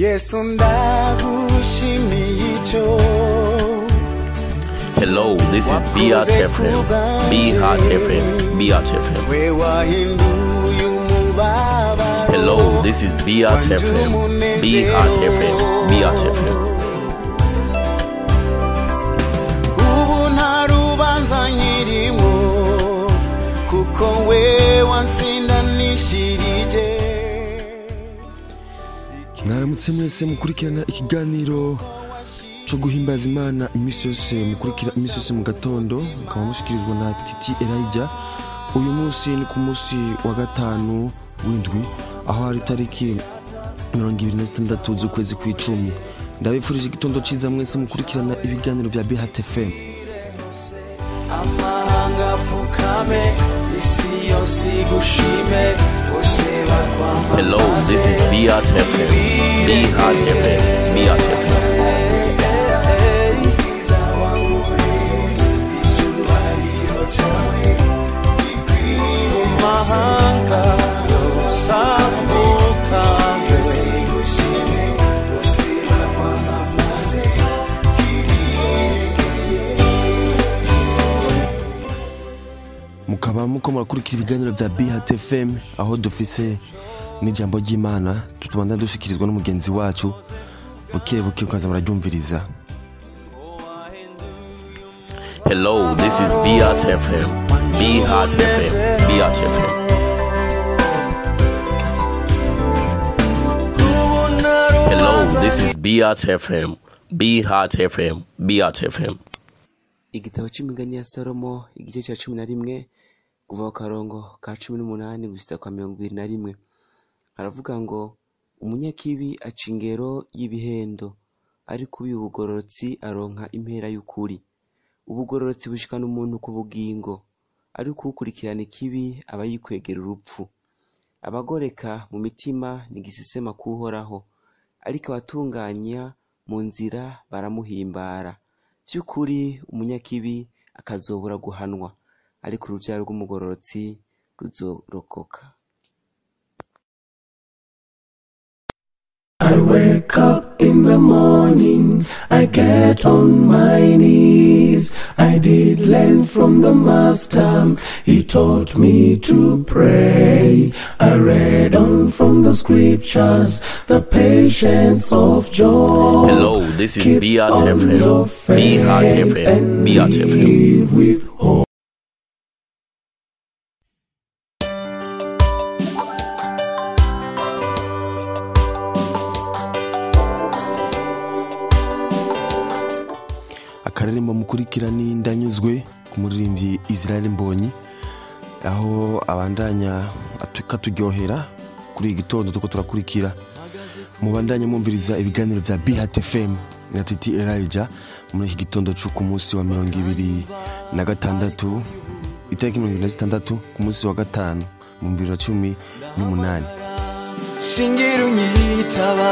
Yesu ndagushimiye icyo. Hello, this is BRT FM, BRT FM, BRT FM. We wahinduye umubabaro. Hello, this is BRT FM, BRT FM, BRT FM. Ubu nta rubanza nkirimo kuko we wantsindanishirije. Mwaramutse mwese mukurikirana ikiganiro cyo guhimbaza Imana iminsi yose, mukurikira iminsi yose mu gatondo, mukaba mushikirizwa na Titi Elijah. Uyu munsi ni ku munsi wa gatanu w'indwi, aho hari tariki 26 z'ukwezi kw'icumi. Ndabifurije igitondo ciza mwese mukurikirana ibiganiro vya BHT FM. Amahanga apfukame, isi yose igushime, bose bakwamamaze. Hello, this is BRT FM, BRT FM, BRT FM. Ubwiza wankoreye, icyubahiro cyawe gikwiye. Mahanga yose apfukame, Isi yose igushime, bose bakwamamaze, Mukaba muko murakurikira ibiganiro vya BHT FM, aho dufise n'ijambo ry'Imana tubanda dushikirizwa n'umugenzi wacu buke buke, ukaza muraryumviriza. Hello, this is BRT FM, BRT FM, BRT FM. Hello, this is BRT FM, BRT FM, BRT FM. Igitabo c'imigani ya Salomo, igice ca 11, kuva ku karongo ka 18 gushitsa kwa 21. Haravuga ngo umunyakibi aca ingero y'ibihendo, ariko ubiba ubugororotsi aronka impera y'ukuri. Ubugororotsi bushikana umuntu ku bugingo, ariko uwukurikirana ikibi aba yikwegera urupfu. Abagoreka mu mitima ni igisesema k'Uhoraho, ariko abatunganya mu nzira baramuhimbara. Vy'ukuri umunyakibi akazobura guhanwa, ariko uruvyaro rw'umugororotsi ruzorokoka. I wake up in the morning, I get on my knees. I did learn from the master, he taught me to pray. I read on from the scriptures, the patience of Job. Hello, this is Keep BRT on FM, your faith BRT FM, and BRT FM. live with hope. Akaririmbo mukurikira ni Ndanyuzwe ku muririmbyi Israel Mbonyi, aho abandanya katuryohera kuri iki gitondo tuko turakurikira. Mubandanya mwumviriza ibiganiro vya BHT FM na Titi Elijah muri iki gitondo cyo ku munsi wa 26, itariki 26 ku munsi wa gatanu mu 2018. Singira unyitaba,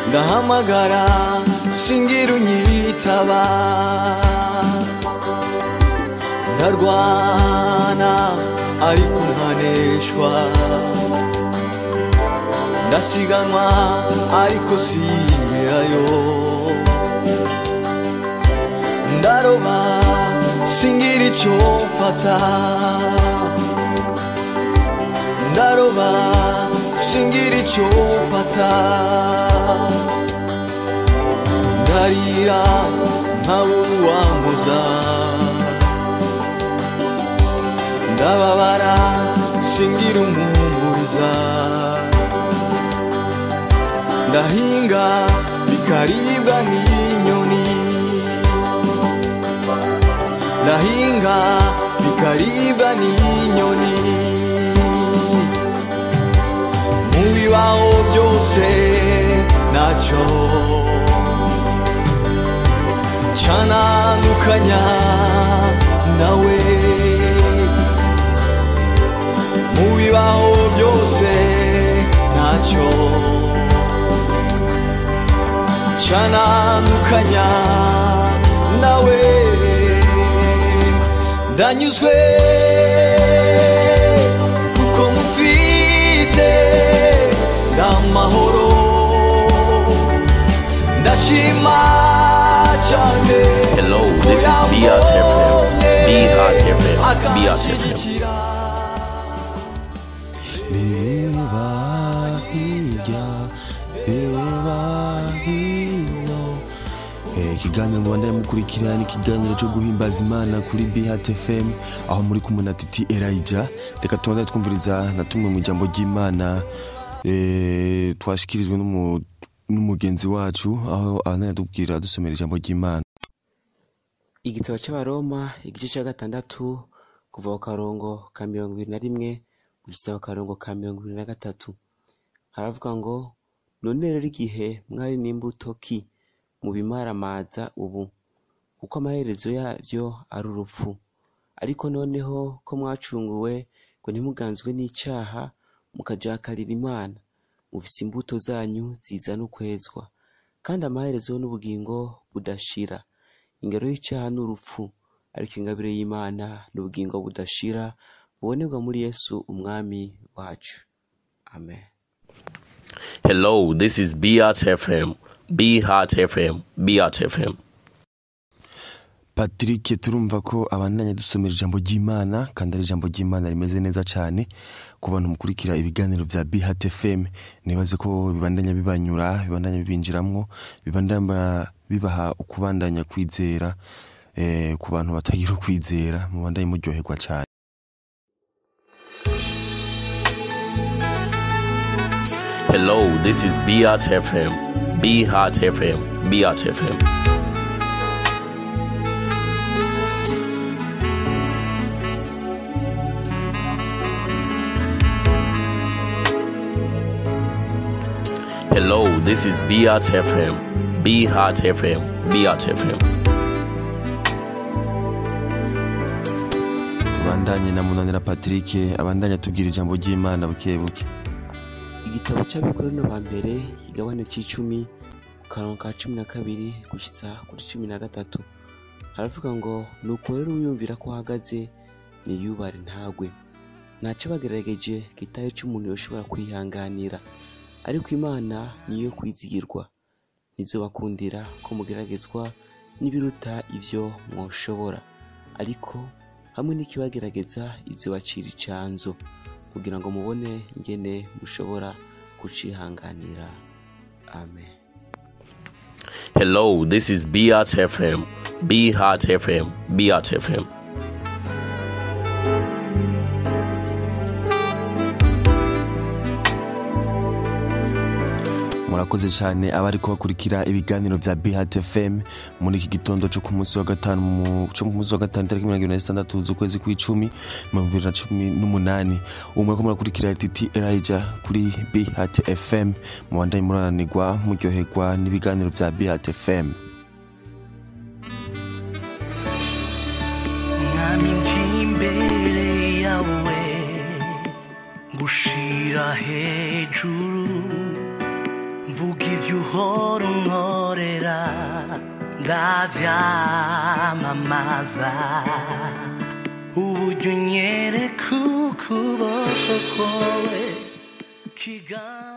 ndahamagara, singira unyitaba, ndarwana ariko nkaneshwa, ndasiganwa ariko sinkerayo, ndaroba singira ico mfata, ndaroba singira ico mfata, ndarira nkabura uwampoza, ndababara singira umuhumuriza, ndahinga bikaribwa n'inyoni, ndahinga bikaribwa n'inyoni, mu bibaho byose ntacyo canandukanya nawe, mu bibaho byose ntacyo canandukanya nawe, ndanyuzwe kuko mufite. Ndamushima cyane. Hello, this is BRT FM. BRT FM. BRT FM. Akashyigikira. Reba hirya, reba hino. Ikiganiro mubandanye mukurikira ni ikiganiro cyo guhimbaza Imana kuri BHT FM, aho muri kumwe na Titi Elijah. Reka tubanze twumviriza na tumwe mu ijambo ry'Imana twashikirijwe n'umugenzi wacu, aho anayatubwira dusomera ijambo ry'Imana. Igitabo cy'Abaroma, igice cya 6, kuva ku karongo ka 21 gushyitsa ku karongo ka 23, haravuga ngo: none rero igihe mwari n'imbuto ki mubimaramaza ubu, kuko amaherezo yabyo ari urupfu. Ariko noneho ko mwacunguwe ngo ntimuganzwe n'icyaha, mukajakarira Imana, mufise imbuto zanyu zizana ukwezwa, kandi amaherezo n'ubugingo budashira. Ingero y'icyaha ni urupfu, ariko ingabire y'Imana ni ubugingo budashira bubonerwa muri Yesu Umwami wacu. Amen. Hello, this is BRT FM. BRT FM. BRT FM. Patrick, turumva ko abandanya dusomera ijambo ry'Imana, kandi ari ijambo ry'Imana rimeze neza cyane ku bantu mukurikira ibiganiro bya BHT FM. Nibaze ko bibandanya bibanyura, bibandanya bibinjiramwo, bibandanya bibaha ukubandanya kwizera. Ku bantu batagira ukwizera, mubandanye muryoherwa cyane. Hello, this is BRT FM. BRT FM. BRT FM. Hello, this is BRT FM. BRT FM. BRT FM. Tubandanye na Munanira Patrick, abandanya atubwira ijambo ry'Imana buke buke. Igitabo cy'Abikorino ba mbere, ikigabane c'icumi, ku karongo ka 12 gushyitsa kuri 13, haravuga ngo: nuko rero uwiyumvira ko ahagaze niyubare ntagwe. Ntaco bagerageje kitari c'umuntu yoshobora kwihanganira, ariko Imana niyo kwizigirwa, ntizobakundira ko mugeragezwa n'ibiruta ivyo mwoshobora, ariko hamwe n'ikibagerageza izobacira icanzo, kugira ngo mubone ingene mushobora kucihanganira. Amen. Hello, this is BRT FM. BRT FM. BRT FM. Murakoze cyane abari kubakurikira ibiganiro bya BHT FM muri iki gitondo cyo ku munsi wa gatanu, cyo ku munsi wa gatanu tariki 26 z'ukwezi kw'icumi mu 2018. Umwe ko murakurikira Titi Elijah kuri BHT FM, mubandanye muranirwa muryoherwa n'ibiganiro bya BHT FM. Mwami nje imbere yawe, ngushira hejuru, mvuga ibyo uhora unkorera, ndabyamamaza. Uburyo unyereka ukuboko kwawe kiganza.